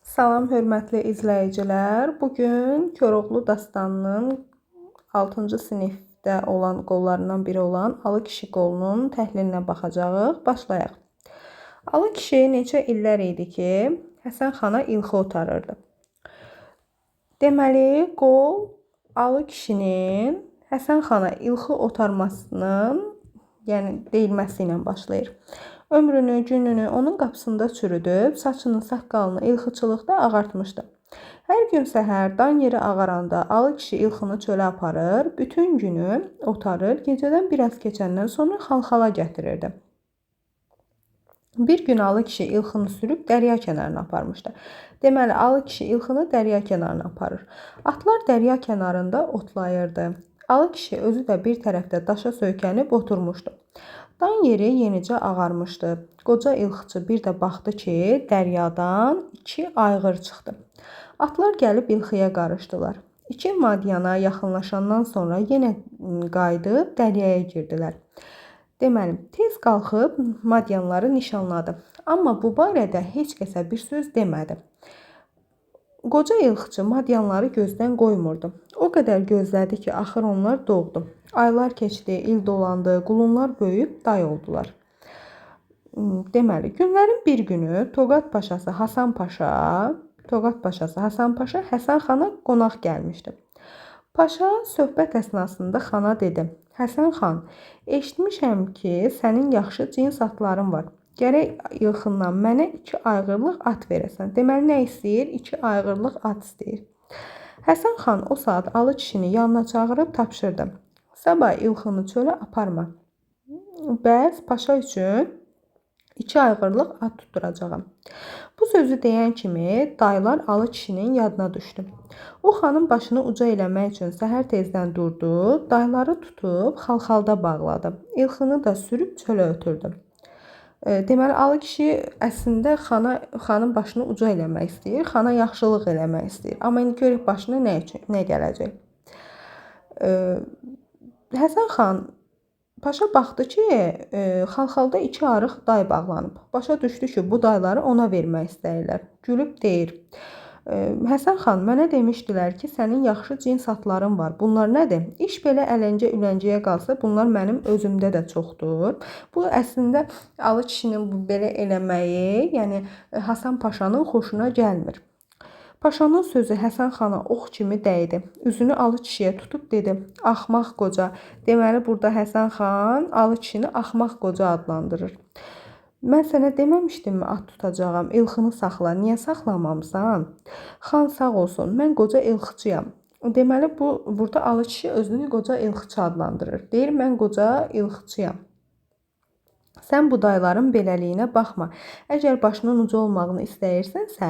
Salam hörmətli izləyicilər. Bu gün Koroğlu dastanının 6-cı sinifdə olan qollarından biri olan Alı kişi qolunun təhlilinə baxacağıq. Başlayaq. Alı kişi neçə illər idi ki, Həsən xana ilxı otarırdı. Deməli, qol Alı kişinin Həsən xana ilxı otarmasının, yəni deyilməsi ilə başlayır. Ömrünü, gününü onun qapısında çürüdüb, saçını, saqqalını ilxıçılıqda ağartmışdı. Hər gün səhər dan yeri ağaranda Alı kişi ilxını çölə aparır, bütün günü otarır, gecədən biraz keçəndən sonra xalxala gətirirdi. Bir gün Alı kişi ilxını sürüb dərya kənarına aparmışdı. Deməli, Alı kişi ilxını dərya kənarına aparır. Atlar dərya kənarında otlayırdı. Alı kişi özü də bir tərəfdə daşa söykənib oturmuşdu. Dan yeri yenicə ağarmışdı. Qoca ilxıçı bir də baxdı ki, dəryadan iki ayğır çıxdı. Atlar gəlib ilxıya qarışdılar. İki madyana yaxınlaşandan sonra yenə qayıdıb dəryaya girdilər. Deməli, tez qalxıb madyanları nişanladı. Amma bu barədə heç kəsə bir söz demədi. Qoca ilxıçı madyanları gözdən qoymurdu. O qədər gözlədi ki, axır onlar doğdu. Aylar keçdi, il dolandı, qulunlar böyüyüb day oldular. Deməli, günlərin bir günü Toqat paşası Hasan Paşa, Toqat paşası Hasan Paşa Həsən xana qonaq gəlmişdi. Paşa söhbət əsnasında xana dedi: "Həsən xan, eşitmişəm ki, sənin yaxşı cins atların var. Gərək ilxından mənə 2 ayğırlıq at verəsən." Deməli, nə istəyir? 2 ayğırlıq at istəyir. Həsən xan o saat Alı kişini yanına çağırıb tapşırdı: "Sabah ilxını çölə aparma. Bəs paşa üçün 2 ayğırlıq at tutduracağam." Bu sözü deyən kimi dayılar Alı kişinin yadına düşdü. O xanın başını uca eləmək üçün səhər tezdən durdu, dayıları tutub xalxalda bağladı. İlxını da sürüb çölə ötürdü. Deməli, Alı kişi əslində xanın başını uca eləmək istəyir, xana yaxşılıq eləmək istəyir. Amma indi görək başına nə üçün, nə gələcək. Həsən xan paşa baxdı ki, xalxalda 2 arıq day bağlanıb. Başa düşdü ki, bu dayları ona vermək istəyirlər. Gülüb deyir: "Həsən xan, mənə demişdilər ki, sənin yaxşı cins atların var. Bunlar nədir? İş belə ələncə-üləncəyə qalsa, bunlar mənim özümdə də çoxdur." Bu əslində Alı kişinin bu belə eləməyi, yəni Həsən Paşanın xoşuna gəlmir. Paşanın sözü Həsən xana ox kimi dəydi. Üzünü Alı kişiyə tutub dedi: "Axmaq qoca." Deməli, burada Həsən xan Alı kişini axmaq qoca adlandırır. "Mən sənə deməmişdimmi at tutacağam, ilxını saxla, niyə saxlamamısan?" "Xan sağ olsun, mən qoca ilxıçıyam." Deməli, burada Alı kişi özünü qoca ilxıçı adlandırır. Deyir, mən qoca ilxıçıyam. "Sən bu dayıların beləliyinə baxma. Əgər başının uca olmağını istəyirsənsə,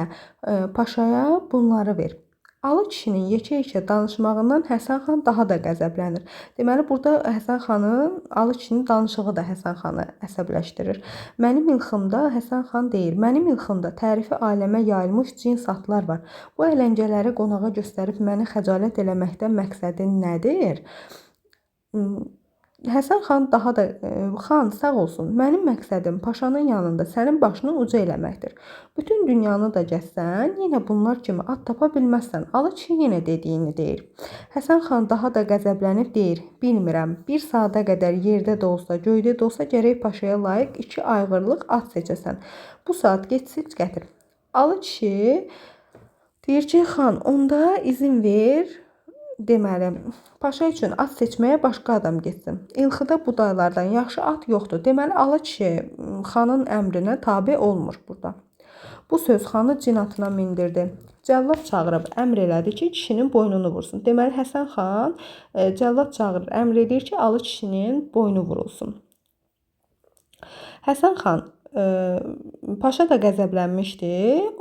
paşaya bunları ver." Alı kişinin yekə-yekə danışmağından Həsən xan daha da qəzəblənir. Deməli, burada Həsən xanın, Alı kişinin danışığı da Həsən xanı əsəbləşdirir. Mənim ilxımda, Həsən xan deyir, mənim ilxımda tərifi aləmə yayılmış cins atlar var. Bu ələncələri qonağa göstərib məni xəcalət eləməkdə məqsədin nədir? Həsən xan daha da, "Xan sağ olsun, mənim məqsədim paşanın yanında sənin başını uca eləməkdir. Bütün dünyanı da gəzsən, yenə bunlar kimi at tapa bilməzsən." Alı kişi yenə dediyini deyir. Həsən xan daha da qəzəblənib deyir: "Bilmirəm, bir saata qədər yerdə də olsa, göydə də olsa gərək paşaya layiq 2 ayğırlıq at seçəsən. Bu saat get seç gətir." Alı kişi deyir ki, "Xan, onda izin ver. Deməli, paşa üçün at seçməyə başqa adam getsin. İlxıda bu dayılardan yaxşı at yoxdur." Deməli, Alı kişi xanın əmrinə tabe olmur burada. Bu söz xanı cin atına mindirdi. Cəllad çağırıb əmr elədi ki, kişinin boynunu vursun. Deməli, Həsən xan cəllad çağırır, əmr edir ki, Alı kişinin boynu vurulsun. Həsən xan paşa da qəzəblənmişdi.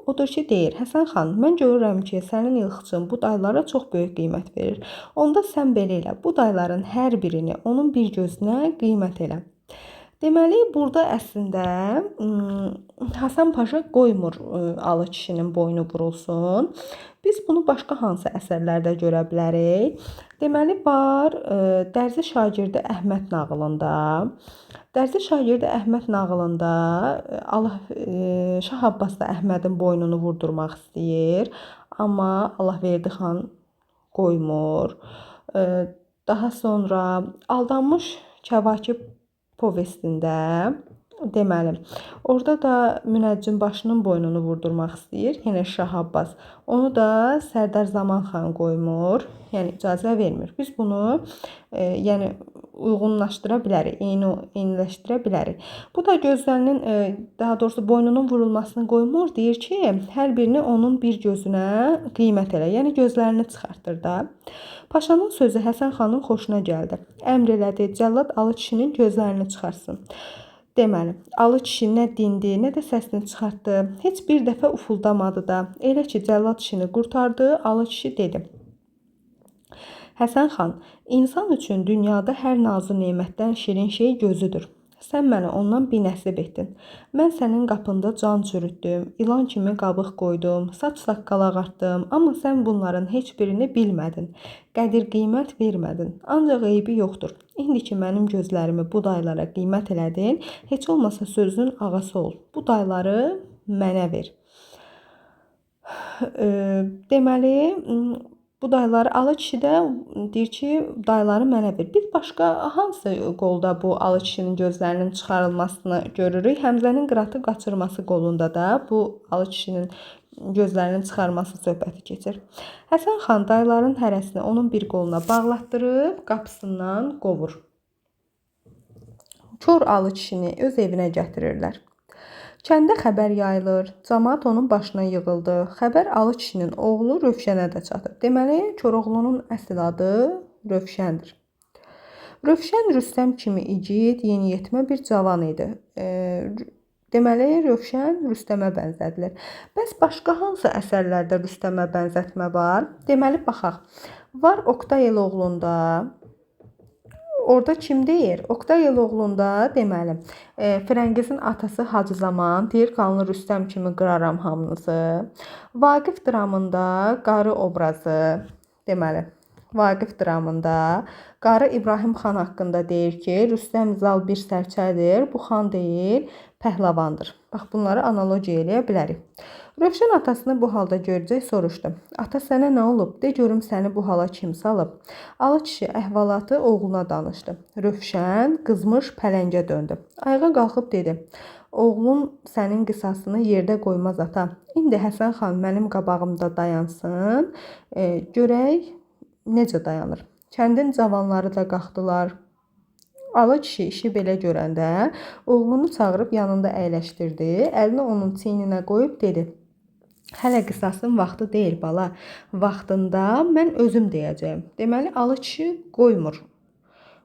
Odur ki, deyir: "Həsən xan, mən görürəm ki, sənin ilxıçın bu dayılara çox böyük qiymət verir. Onda sən belə elə, bu dayıların hər birini onun bir gözünə qiymət elə." Deməli, burada əslində Həsən Paşa qoymur Alı kişinin boynu vurulsun. Biz bunu başqa hansı əsərlərdə görə bilərik? Deməli, var Dərzi şagirdi Əhməd nağılında. Dərzi şagirdi Əhməd nağılında Şah Abbas da Əhmədin boynunu vurdurmaq istəyir, amma Allahverdi xan qoymur. Daha sonra Aldanmış Kəvakib povestində, deməli, orada da münəccim başının boynunu vurdurmaq istəyir. Yenə Şah Abbas. Onu da Sərdar Zaman xan qoymur, yəni icazə vermir. Biz bunu yəni uyğunlaşdıra bilərik, eyniləşdirə bilərik. Bu da gözlərinin, daha doğrusu boynunun vurulmasını qoymur. Deyir ki, hər birini onun bir gözünə qiymət elə. Yəni gözlərini çıxartdır da. Paşanın sözü Həsən xanın xoşuna gəldi. Əmr elədi, cəllad Alı kişinin gözlərini çıxartsın. Deməli, Alı kişi nə dindi, nə də səsini çıxartdı. Heç bir dəfə ufuldamadı da. Elə ki, cəllad işini qurtardı, Alı kişi dedi: Həsən xan, insan üçün dünyada hər nazu nemətdən şirin şey gözüdür. Sən məni ondan binəsib etdin. Mən sənin qapında can çürütdüm, ilan kimi qabıq qoydum, saç-saqqal ağartdım, amma sən bunların heç birini bilmədin. Qədir-qiymət vermədin. Ancaq eybi yoxdur. İndi ki mənim gözlərimi bu daylara qiymət elədin, heç olmasa sözünün ağası ol. Bu dayları mənə ver. Deməli, bu dayları Alı kişi də deyir ki, dayları mənə ver. Biz başqa hansı qolda bu Alı kişinin gözlərinin çıxarılmasını görürük? Həmzənin qıratı qaçırması qolunda da bu Alı kişinin gözlərinin çıxarması söhbəti keçir. Həsən xan dayıların hərəsini onun bir qoluna bağlatdırıb qapısından qovur. Kor Alı kişini öz evinə gətirirlər. Kəndə xəbər yayılır, camaat onun başına yığıldı. Xəbər Alı kişinin oğlu Rövşənə də çatır. Deməli, Koroğlunun əsl adı Rövşəndir. Rövşən Rüstəm kimi igid, yeniyetmə bir cavan idi. Deməli, Rövşən Rüstəmə bənzədilir. Bəs başqa hansı əsərlərdə Rüstəmə bənzətmə var? Deməli, baxaq. Var Oqtay Eloğlunda. Orada kim deyir? Oqtay Eloğlunda deməli, Firəngizin atası Hacı Zaman deyir, qanlı Rüstəm kimi qıraram hamınızı. Vaqif dramında qarı obrazı, deməli, Vaqif dramında qarı İbrahim xan haqqında deyir ki, Rüstəm zal bir sərçədir, bu xan deyil, pəhlavandır. Bax, bunları analogiya eləyə bilərik. Rövşən atasını bu halda görəcək soruşdu. Ata, sənə nə olub? De görüm səni bu hala kim salıb? Alı kişi əhvalatı oğluna danışdı. Rövşən qızmış pələngə döndü. Ayağa qalxıb dedi: Oğlun sənin qisasını yerdə qoymaz ata. İndi Həsən xan mənim qabağımda dayansın, görək necə dayanır. Kəndin cavanları da qalxdılar. Alı kişi işi belə görəndə oğlunu çağırıb yanında əyləşdirdi. Əlini onun çiyninə qoyub dedi: Hələ qisasın vaxtı deyil bala. Vaxtında mən özüm deyəcəyim. Deməli, Alı kişi qoymur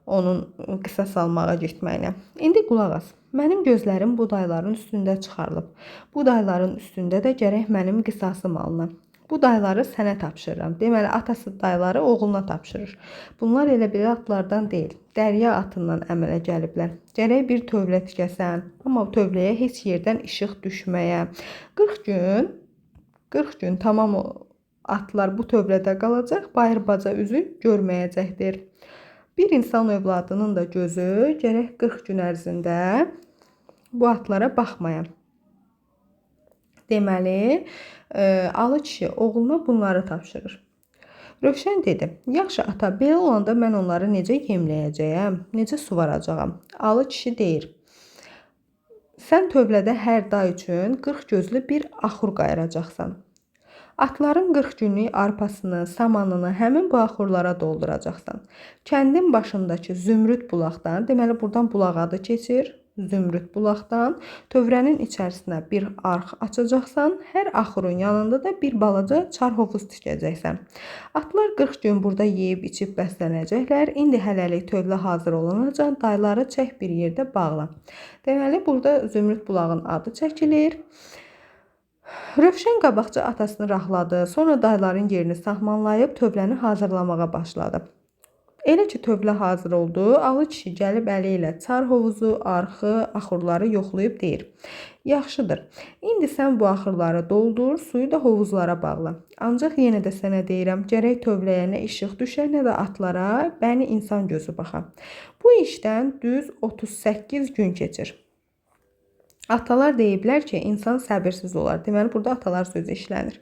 onun qisas almağa getməyinə. İndi qulaq as. Mənim gözlərim bu dayların üstündə çıxarılıb. Bu dayların üstündə də gərək mənim qisasım alına. Bu dayları sənə tapşırıram. Deməli, atası dayları oğluna tapşırır. Bunlar elə belə atlardan deyil, dərya atından əmələ gəliblər. Gərək bir tövlə tikəsən, amma tövləyə heç yerdən işıq düşməyə. 40 gün tamam o atlar bu tövlədə qalacaq, bayır-baca üzü görməyəcəkdir. Bir insan övladının da gözü gərək 40 gün ərzində bu atlara baxmaya. Deməli, Alı kişi oğluna bunları tapşırır. Rövşən dedi: Yaxşı ata, belə olanda mən onları necə yemləyəcəyəm, necə suvaracağam? Alı kişi deyir: Sən tövlədə hər day üçün 40 gözlü bir axur qayıracaqsan. Atların 40 günlük arpasını, samanını həmin bu axurlara dolduracaqsan. Kəndin başındakı zümrüd bulaqdan, deməli buradan bulaq adı keçir, zümrüd bulaqdan tövlənin içərisinə bir arx açacaqsan. Hər axurun yanında da bir balaca çar hovuz tikəcəksən. Atlar 40 gün burada yeyib içib bəslənəcəklər. İndi hələlik tövlə hazır olanacan dayları çək bir yerdə bağla. Deməli burada zümrüd bulağın adı çəkilir. Rövşən qabaqca atasını rahladı. Sonra dayların yerini sahmanlayıb tövləni hazırlamağa başladı. Elə ki tövlə hazır oldu, Alı kişi gəlib əli ilə çar hovuzu, arxı, axurları yoxlayıb deyir: "Yaxşıdır. İndi sən bu axırları doldur, suyu da hovuzlara bağla. Ancaq yenə də sənə deyirəm, gərək tövləyə nə işıq düşə, nə də atlara, bəni insan gözü baxa." Bu işdən düz 38 gün keçir. Atalar deyiblər ki, insan səbirsiz olar. Deməli, burada atalar sözü işlənir.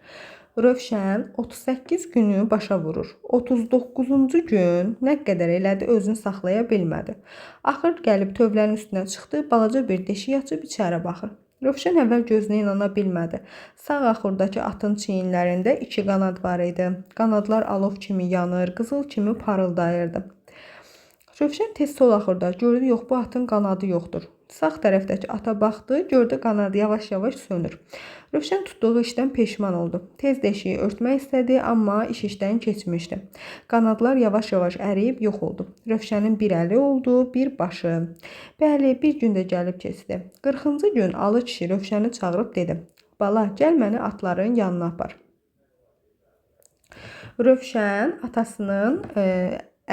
Rövşən 38 günü başa vurur. 39-cu gün nə qədər elədi, özünü saxlaya bilmədi. Axır gəlib tövlənin üstünə çıxdı, balaca bir deşik açıb içəri baxır. Rövşən əvvəl gözünə inana bilmədi. Sağ axurdakı atın çiyinlərində 2 qanad var idi. Qanadlar alov kimi yanır, qızıl kimi parıldayırdı. Rövşən tez sol axurda gördü, yox, bu atın qanadı yoxdur. Sağ tərəfdəki ata baxdı, gördü qanadı yavaş-yavaş sönür. Rövşən tutduğu işdən peşman oldu. Tez deşiyi örtmək istədi, amma iş işdən keçmişdi. Qanadlar yavaş-yavaş əriyib yox oldu. Rövşənin bir əli oldu, bir başı. Bəli, bir gün də gəlib keçdi. 40-cı gün Alı kişi Rövşəni çağırıb dedi: "Bala, gəl məni atların yanına apar." Rövşən atasının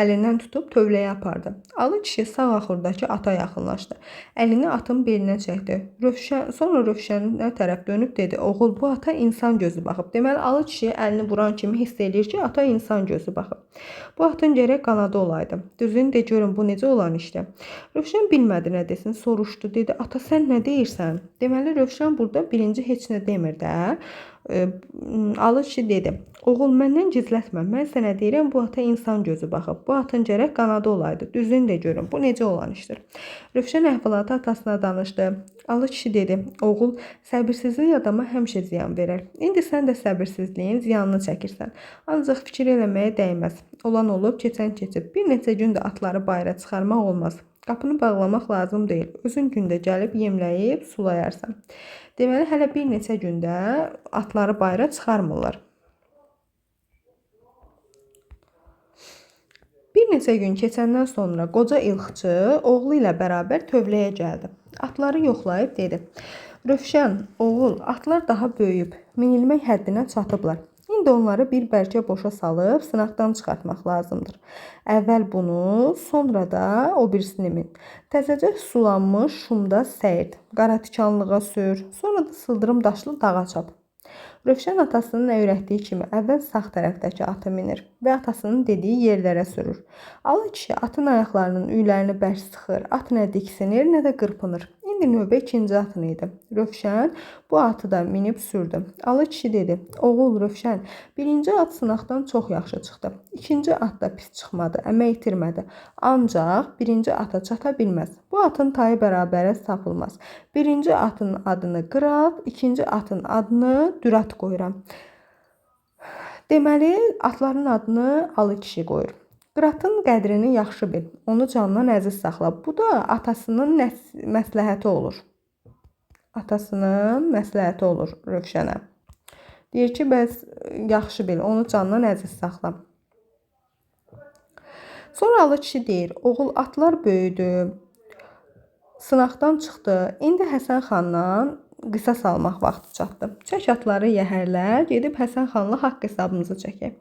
əlindən tutub tövləyə apardı. Alı kişi sağ axurdakı ata yaxınlaşdı. Əlini atın belinə çəkdi. Sonra Rövşənə tərəf dönüb dedi: "Oğul, bu ata insan gözü baxıb." Deməli, Alı kişi əlini vuran kimi hiss eləyir ki, ata insan gözü baxıb. Bu atın gərək qanadı olaydı. Düzünü de görün, bu necə olan işdir? Rövşən bilmədi nə desin, soruşdu. Dedi: "Ata, sən nə deyirsən?" Deməli, Rövşən burada birinci heç nə demir də. Alı kişi dedi: "Oğul, məndən gizlətmə. Mən sənə deyirəm, bu ata insan gözü baxıb. Bu atın gərək qanadı olaydı. Düzünü de görün, bu necə olan işdir?" Rövşən əhvalatı atasına danışdı. Alı kişi dedi: "Oğul, səbirsizlik adama həmişə ziyan verər. İndi sən də səbirsizliyin ziyanını çəkirsən. Ancaq fikir eləməyə dəyməz. Olan olub, keçən keçib. Bir neçə gün də atları bayıra çıxarmaq olmaz. Qapını bağlamaq lazım deyil. Özün gündə gəlib yemləyib sulayarsan." Deməli, hələ bir neçə gündə atları bayıra çıxarmırlar. Bir neçə gün keçəndən sonra qoca ilxıçı oğlu ilə bərabər tövləyə gəldi. Atları yoxlayıb dedi: "Rövşən, oğul, atlar daha böyüyüb, minilmək həddinə çatıblar. İndi onları bir bərkə boşa salıb sınaqdan çıxartmaq lazımdır. Əvvəl bunu, sonra da o birisini min. Təzəcə sulanmış şumda səyirt, qara tikanlığa sür, sonra da sıldırım daşlı dağa çap." Rövşən atasının öyrətdiyi kimi əvvəl sağ tərəfdəki atı minir və atasının dediyi yerlərə sürür. Alı kişi atın ayaqlarının üylərini bərk sıxır, at nə diksinir, nə də qırpınır. İndi növbə ikinci atın idi. Rövşən bu atı da minib sürdü. Alı kişi dedi: "Oğul Rövşən, birinci at sınaqdan çox yaxşı çıxdı. İkinci at da pis çıxmadı, əmək itirmədi. Ancaq birinci ata çata bilməz. Bu atın tayı bərabərə tapılmaz. Birinci atın adını Qırat, ikinci atın adını Dürat qoyuram." Deməli, atların adını Alı kişi qoyur. Qıratın qədrini yaxşı bil, onu candan əziz saxla. Bu da atasının məsləhəti olur. Atasının məsləhəti olur Rövşənə. Deyir ki, bəs yaxşı bil, onu candan əziz saxla. Sonra Alı kişi deyir: "Oğul, atlar böyüdü, sınaqdan çıxdı. İndi Həsən xandan qisas almaq vaxtı çatdı. Çək atları yəhərlə, gedib Həsən xanla haqq hesabımızı çəkək."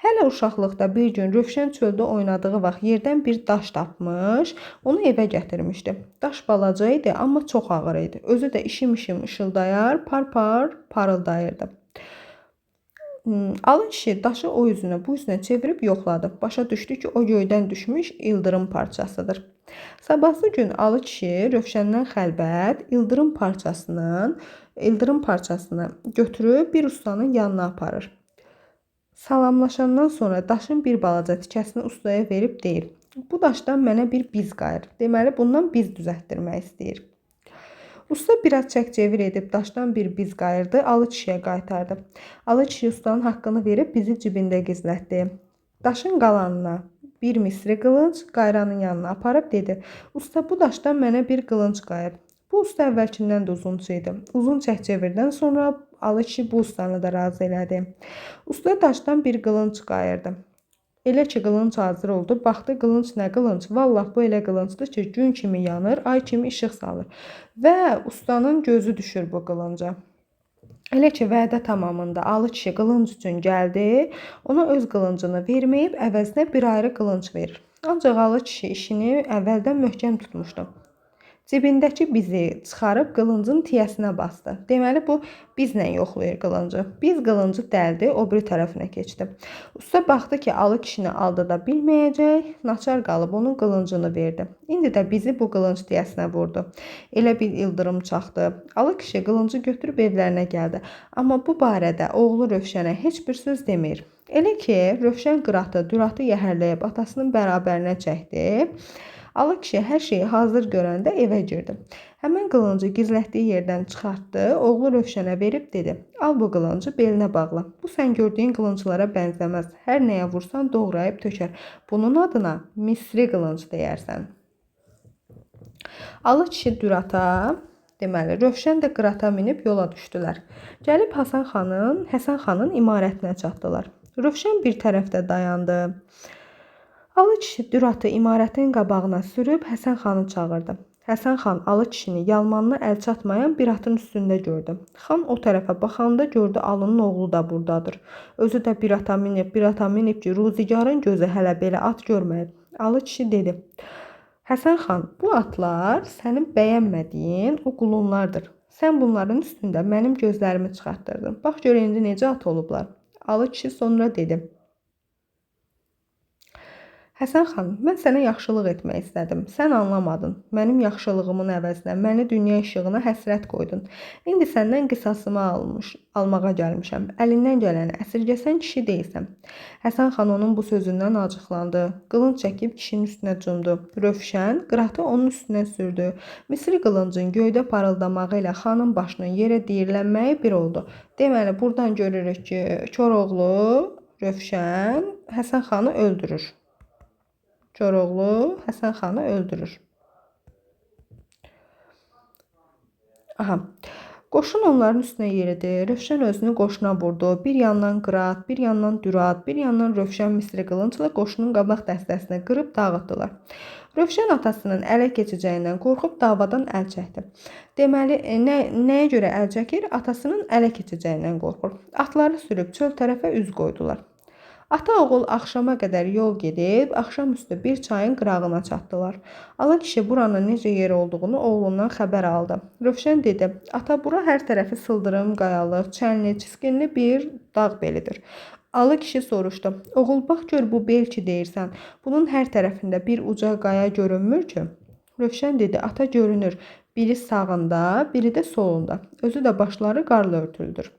Hələ uşaqlıqda bir gün Rövşən çöldə oynadığı vaxt yerdən bir daş tapmış, onu evə gətirmişdi. Daş balaca idi, amma çox ağır idi. Özü də işim-işim işıldayar, par-par parıldayırdı. Alı kişi daşı o üzünə, bu üzünə çevirib yoxladı. Başa düşdü ki, o göydən düşmüş ildırım parçasıdır. Sabahsı gün Alı kişi Rövşəndən xəlvət ildırım parçasını götürüb bir ustanın yanına aparır. Salamlaşandan sonra daşın bir balaca tikəsini ustaya verib deyir: "Bu daşdan mənə bir biz qayır." Deməli, bundan biz düzəltdirmək istəyir. Usta biraz çək-çevir edib daşdan bir biz qayırdı, Alı kişiyə qaytardı. Alı kişi ustanın haqqını verib bizi cibində gizlətdi. Daşın qalanına bir misri qılınc qayranın yanına aparıb dedi: "Usta, bu daşdan mənə bir qılınc qayır." Bu usta əvvəlkindən də uzunçu idi. Uzun çək-çevirdən sonra Alı kişi bu ustanı da razı elədi. Usta daşdan bir qılınc qayırdı. Elə ki qılınc hazır oldu, baxdı qılınc nə qılınc? Vallah bu elə qılıncdır ki, gün kimi yanır, ay kimi işıq salır. Və ustanın gözü düşür bu qılınca. Elə ki, vədə tamamında Alı kişi qılınc üçün gəldi, ona öz qılıncını verməyib əvəzinə bir ayrı qılınc verir. Ancaq Alı kişi işini əvvəldən möhkəm tutmuşdu. Cibindəki bizi çıxarıb qılıncın tiyəsinə basdı. Deməli, bu bizlə yoxlayır qılıncı. Biz qılıncı dəldi, o biri tərəfinə keçdi. Usta baxdı ki, Alı kişini aldada bilməyəcək, naçar qalıb onun qılıncını verdi. İndi də bizi bu qılınc tiyəsinə vurdu. Elə bir ildırım çaxdı. Alı kişi qılıncı götürüb evlərinə gəldi. Amma bu barədə oğlu Rövşənə heç bir söz demir. Elə ki, Rövşən qıratı, düratı yəhərləyib atasının bərabərinə çəkdi. Alı kişi hər şeyi hazır görəndə evə girdi. Həmin qılıncı gizlətdiyi yerdən çıxartdı, oğlu Rövşənə verib dedi: "Al bu qılıncı belinə bağla. Bu sən gördüyün qılınclara bənzəməz. Hər nəyə vursan doğrayıb tökər. Bunun adına Misri qılınc deyərsən." Alı kişi dürata, deməli, Rövşən də qırata minib yola düşdülər. Gəlib Həsən xanın imarətinə çatdılar. Rövşən bir tərəfdə dayandı. Alı kişi düratı imarətin qabağına sürüb Həsən xanı çağırdı. Həsən xan Alı kişini yalmanına əl çatmayan bir atın üstündə gördü. Xan o tərəfə baxanda gördü Alının oğlu da buradadır. Özü də bir ata minib, bir ata minib ki, ruzigarın gözü hələ belə at görməyib. Alı kişi dedi: "Həsən xan, bu atlar sənin bəyənmədiyin o qulunlardır. Sən bunların üstündə mənim gözlərimi çıxartdırdın. Bax gör indi necə at olublar." Alı kişi sonra dedi: "Həsən xan, mən sənə yaxşılıq etmək istədim. Sən anlamadın. Mənim yaxşılığımın əvəzinə məni dünya işığına həsrət qoydun. İndi səndən qisasımı almağa gəlmişəm. Əlindən gələni əsirgəsən kişi deyilsən." Həsən xan onun bu sözündən acıqlandı. Qılınc çəkib kişinin üstünə cumdu. Rövşən qıratı onun üstünə sürdü. Misri qılıncın göydə parıldamağı ilə xanın başının yerə deyirlənməyi bir oldu. Deməli, buradan görürük ki, Koroğlu Rövşən Həsən xanı öldürür. Koroğlu Həsən xanı öldürür. Aha. Qoşun onların üstünə yeridi. Rövşən özünü qoşuna vurdu. Bir yandan qırat, bir yandan dürat, bir yandan Rövşən Misri qılıncla qoşunun qabaq dəstəsini qırıb dağıtdılar. Rövşən atasının ələ keçəcəyindən qorxub davadan əl çəkdi. Deməli, nəyə görə əl çəkir? Atasının ələ keçəcəyindən qorxur. Atları sürüb çöl tərəfə üz qoydular. Ata-oğul axşama qədər yol gedib, axşamüstü bir çayın qırağına çatdılar. Alı kişi buranın necə yer olduğunu oğlundan xəbər aldı. Rövşən dedi: "Ata, bura hər tərəfi sıldırım, qayalıq, çənli, çiskinli bir dağ belidir." Alı kişi soruşdu: "Oğul, bax gör bu bel ki deyirsən, bunun hər tərəfində bir uca qaya görünmür ki?" Rövşən dedi: "Ata, görünür. Biri sağında, biri də solunda. Özü də başları qarla örtülüdür."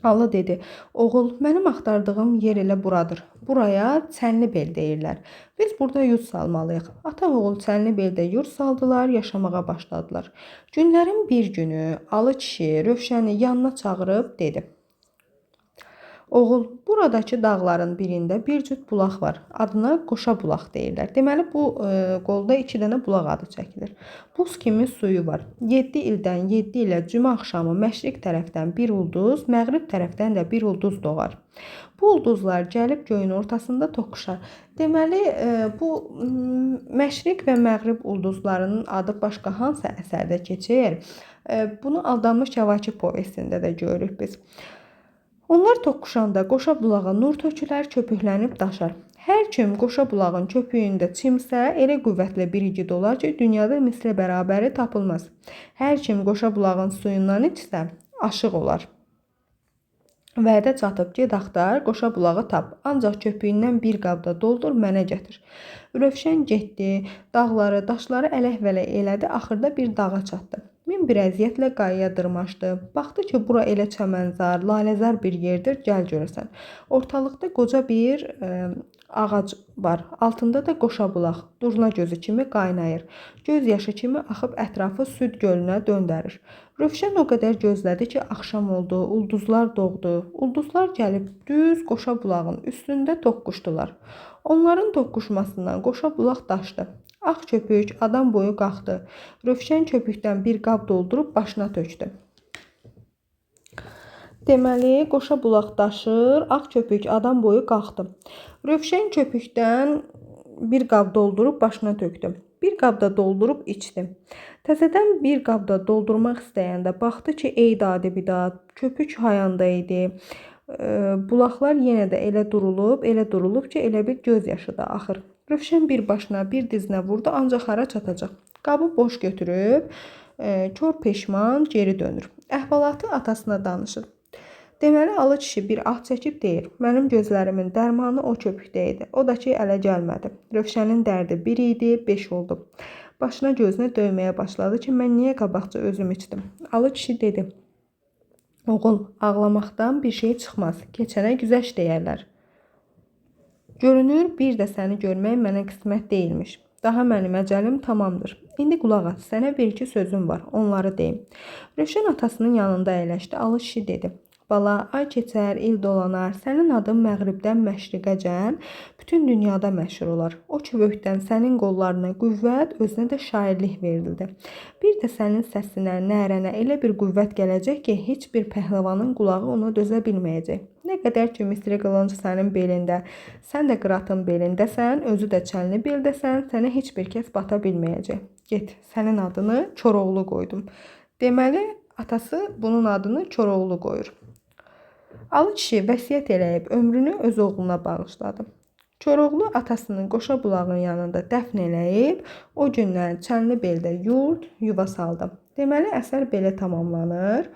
Alı dedi: "Oğul, mənim axtardığım yer elə buradır. Buraya Çənlibel deyirlər. Biz burada yurt salmalıyıq." Ata-oğul Çənlibeldə yurt saldılar, yaşamağa başladılar. Günlərin bir günü Alı kişi Rövşəni yanına çağırıb dedi: "Oğul, buradakı dağların birində bir cüt bulaq var. Adına Qoşa bulaq deyirlər." Deməli, bu qolda 2 dənə bulaq adı çəkilir. Buz kimi suyu var. 7 ildən 7 ilə cümə axşamı məşriq tərəfdən bir ulduz, məğrib tərəfdən də bir ulduz doğar. Bu ulduzlar gəlib göyün ortasında toqquşar. Deməli, bu məşriq və məğrib ulduzlarının adı başqa hansı əsərdə keçir? Bunu Aldanmış Kəvakib povestində də görürük biz. Onlar toqquşanda qoşa bulağa nur tökülər, köpüklənib daşar. Hər kim qoşa bulağın köpüyündə çimsə, elə qüvvətli bir igid olar ki, dünyada misli bərabəri tapılmaz. Hər kim qoşa bulağın suyundan içsə, aşıq olar. Vədə çatıb, get axtar, qoşa bulağı tap. Ancaq köpüyündən bir qabda doldur, mənə gətir. Rövşən getdi, dağları, daşları ələk-vələk elədi, axırda bir dağa çatdı. Min bir əziyyətlə qayaya dırmaşdı. Baxdı ki, bura elə çəmənzar, laləzar bir yerdir, gəl görəsən. Ortalıqda qoca bir ağac var. Altında da qoşa bulaq, durna gözü kimi qaynayır. Göz yaşı kimi axıb ətrafı süd gölünə döndərir. Rövşən o qədər gözlədi ki, axşam oldu, ulduzlar doğdu. Ulduzlar gəlib düz qoşa bulağın üstündə toqquşdular. Onların toqquşmasından qoşa bulaq daşdı. Ağ köpük adam boyu qalxdı. Rövşən köpükdən bir qab doldurub başına tökdü. Deməli, qoşa bulaq daşır, ağ köpük adam boyu qalxdı. Rövşən köpükdən bir qab doldurub başına tökdü. Bir qabda doldurub içdi. Təzədən bir qabda doldurmaq istəyəndə baxdı ki, ey dadi bidad, köpük hayanda idi. Bulaqlar yenə də elə durulub, elə durulub ki, elə bir göz yaşı da axır. Rövşən bir başına, bir dizinə vurdu, ancaq hara çatacaq? Qabı boş götürüb, kor peşman geri dönür. Əhvalatı atasına danışır. Deməli, Alı kişi bir ah çəkib deyir: "Mənim gözlərimin dərmanı o köpükdə idi. O da ki, ələ gəlmədi. Rövşənin dərdi bir idi, 5 oldu." Başına gözünə döyməyə başladı ki, mən niyə qabaqca özüm içdim? Alı kişi dedi: "Oğul, ağlamaqdan bir şey çıxmaz. Keçənə güzəşt deyərlər. Görünür, bir də səni görmək mənə qismət deyilmiş. Daha mənim əcəlim tamamdır. İndi qulaq as, sənə bir-iki sözüm var, onları deyim." Rövşən atasının yanında əyləşdi. Alı kişi dedi: "Bala, ay keçər, il dolanar, sənin adın məğribdən məşriqəcən bütün dünyada məşhur olar. O köpükdən sənin qollarına qüvvət, özünə də şairlik verildi. Bir də sənin səsinə, nərənə elə bir qüvvət gələcək ki, heç bir pəhləvanın qulağı ona dözə bilməyəcək. Nə qədər ki, Misri qılınc sənin belində, sən də qıratın belindəsən, özü də çənli beldəsən, sənə heç bir kəs bata bilməyəcək. Get, sənin adını Koroğlu qoydum." Deməli, atası bunun adını Koroğlu qoyur. Alı kişi vəsiyyət eləyib ömrünü öz oğluna bağışladı. Koroğlu atasını Qoşa bulağın yanında dəfn eləyib, o gündən Çənlibeldə yurd, yuva saldı. Deməli, əsər belə tamamlanır.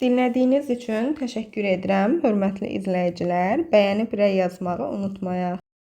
Dinlədiyiniz üçün təşəkkür edirəm, hörmətli izləyicilər. Bəyənib rəy yazmağı unutmayaq.